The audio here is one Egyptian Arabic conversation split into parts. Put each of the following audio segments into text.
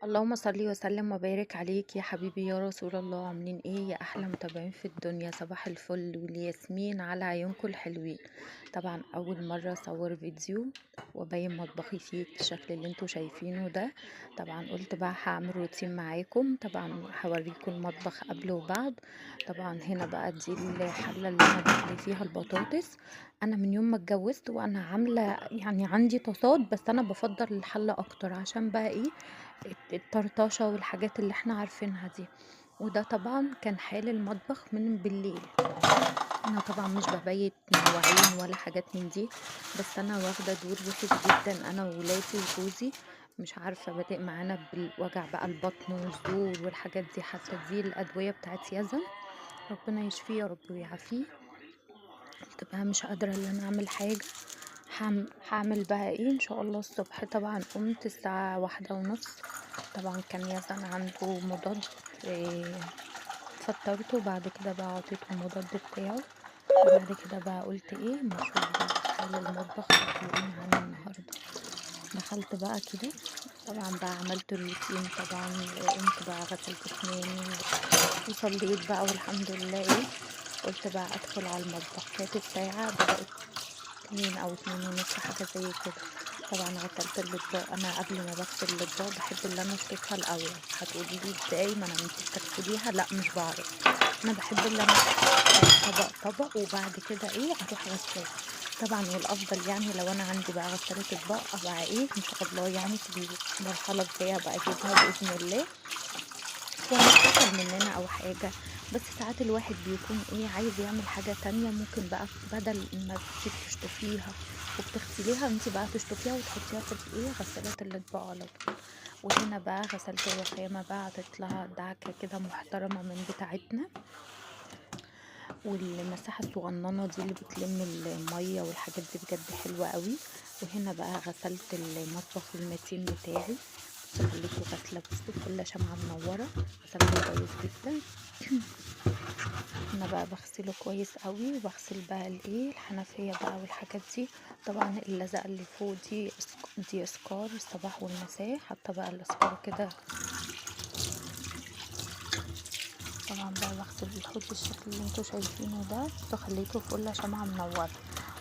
اللهم صل وسلم وبارك عليك يا حبيبي يا رسول الله. عاملين ايه يا احلى متابعين في الدنيا؟ صباح الفل والياسمين على عيونكم الحلوين. طبعا اول مرة اصور فيديو وابين مطبخي فيه بالشكل اللي انتوا شايفينه ده. طبعا قلت بقى هعمل روتين معاكم، طبعا هوريكم المطبخ قبل وبعد. طبعا هنا بقى دي الحلة اللي انا بقلي فيها البطاطس. انا من يوم ما اتجوزت وانا عامله يعني عندي طاسات، بس انا بفضل الحلة اكتر عشان بقى ايه الطرطشه والحاجات اللي احنا عارفينها دي. وده طبعا كان حال المطبخ من بالليل. انا طبعا مش ببيت مواعين ولا حاجات من دي، بس انا واخده دور وحش جدا انا وولادي وجوزي، مش عارفه بادئ معانا بالوجع بقى البطن والزور والحاجات دي. حتى دي الادوية بتاعت يزن، ربنا يشفيه يا رب ويعافيه. قلت بقى مش قادرة ان انا اعمل حاجة، هعمل بقى ايه ان شاء الله الصبح. طبعا قمت الساعة 1:30، طبعا كان يزن عنده مضاد، فطرته، بعد كده بقى عطيته المضاد بتاعه، وبعد كده بقى قلت ايه ما اشوف بقى حال المطبخ شكله ايه معانا النهارده. دخلت بقى كده، طبعا بقى عملت الروتين، طبعا قمت بقى غسلت اسناني وصليت بقى والحمد لله. ايه قلت بقى ادخل على المطبخ. كانت الساعة بدات 2 أو 2:30 حاجة زي كده. طبعا غسلت الاطباق. انا قبل ما بغسل الاطباق بحب ان انا اشطفها الاول. هتقولي لي ازاي ما انا انت بتغسليها؟ لا مش بعرف، انا بحب ان انا طبق طبق وبعد كده ايه اروح غسلها. طبعا والافضل يعني لو انا عندي بقى غسالة اطباق ابقى ايه ان شاء الله يعني في المرحلة الجاية ابقى اجيبها باذن الله، ومش كسل مننا او حاجة. بس ساعات الواحد بيكون ايه عايز يعمل حاجة تانية، ممكن بقى بدل ما بتشطفيها وبتغسليها انت بقى تشطفيها وتحطيها في الايه غسالات الاطباق على طول. وهنا بقى غسلت الرخامه بقى هتطلع دعكه كده محترمه من بتاعتنا. والمساحة الصغننه دي اللي بتلم المية والحاجات دي بجد حلوة قوي. وهنا بقى غسلت المطبخ المتين بتاعي، خليته غسله بصوا كل شمعة منورة، غسلته كويس جدا. انا بقى بغسله كويس قوي، وبغسل بقى الايه الحنفية بقى والحاجات دي. طبعا اللزقه اللي فوق دي اسكار الصباح والمساء، حتى بقى الاسكار كده. طبعا بقى بغسل الحوض بالشكل اللي انتوا شايفينه ده، خليته فل شمعة منورة.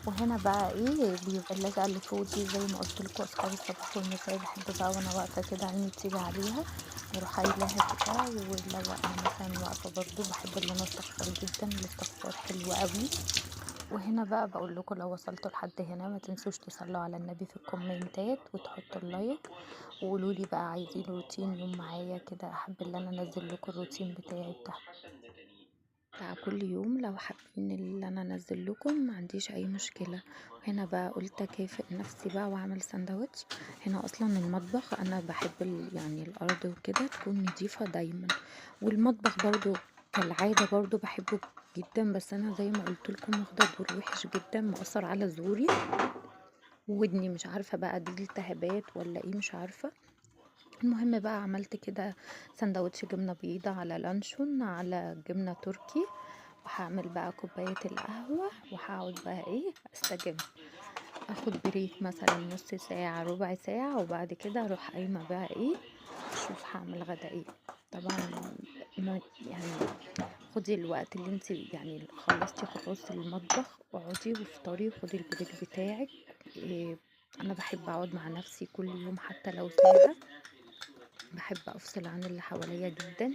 وهنا بقى ايه بيبقى اللزقه اللي فوق دي زي ما قلت لكم اسكار الصباح والمساء. بحب بقى وانا واقفة كده عيني بتيجي عليها اروح قايلاها كده. ولو انا مثلا واقفة برضو بحب ان انا استغفر جدا، الاستغفار حلو قوي. وهنا بقى بقول لكم لو وصلتوا لحد هنا ما تنسوش تصلوا على النبي في الكومنتات وتحطوا ال like، وقولوا لي بقى عايزين روتين يوم معايا كده. احب ان انا انزل لكم الروتين بتاعي بتاع كل يوم، لو حابين اللي انا انزل لكم ما عنديش اي مشكلة. هنا بقى قلت اكافئ نفسي بقى واعمل سندوتش. هنا اصلا المطبخ انا بحب يعني الارض وكده تكون نظيفة دايما، والمطبخ برضو كالعادة برضو بحبه جدا. بس انا زي ما قلت لكم واخده دور وحش جدا مأثر على زوري وودني، مش عارفه بقى دي التهابات ولا ايه مش عارفه. المهم بقى عملت كده سندوتش جبنه بيضة على لانشون على جبنه تركي، وهعمل بقى كوباية القهوة وهقعد بقى ايه استجم، اخد break مثلا نص ساعة ربع ساعة، وبعد كده اروح قايمة بقى ايه اشوف هعمل غدا ايه. طبعا يعني خدي الوقت اللي انت يعني خلصتي خلاص المطبخ، اقعدي وافطري وخدي ال break بتاعك. إيه انا بحب اقعد مع نفسي كل يوم حتى لو ساعة، بحب افصل عن اللي حواليا جدا.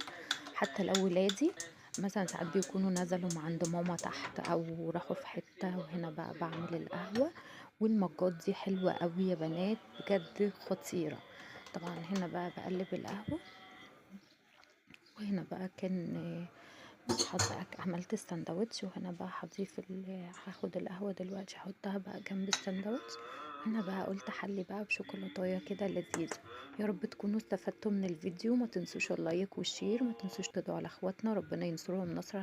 حتى لو ولادي مثلا ساعات بيكونوا نزلوا مع عند ماما تحت او راحوا في حتة. وهنا بقى بعمل القهوة، والمجات دي حلوة قوي يا بنات بجد خطيرة. طبعا هنا بقى بقلب القهوة. وهنا بقى كان عملت السندوتش، وهنا بقى هضيف هاخد القهوة دلوقتي هحطها بقى جنب السندوتش. هنا بقى قلت حلي بقى بشوكولاتايه كده لذيذة. يا رب تكونوا استفدتوا من الفيديو، ما تنسوش ال like وال share، ما تنسوش تدعوا لاخواتنا ربنا ينصرهم نصرا.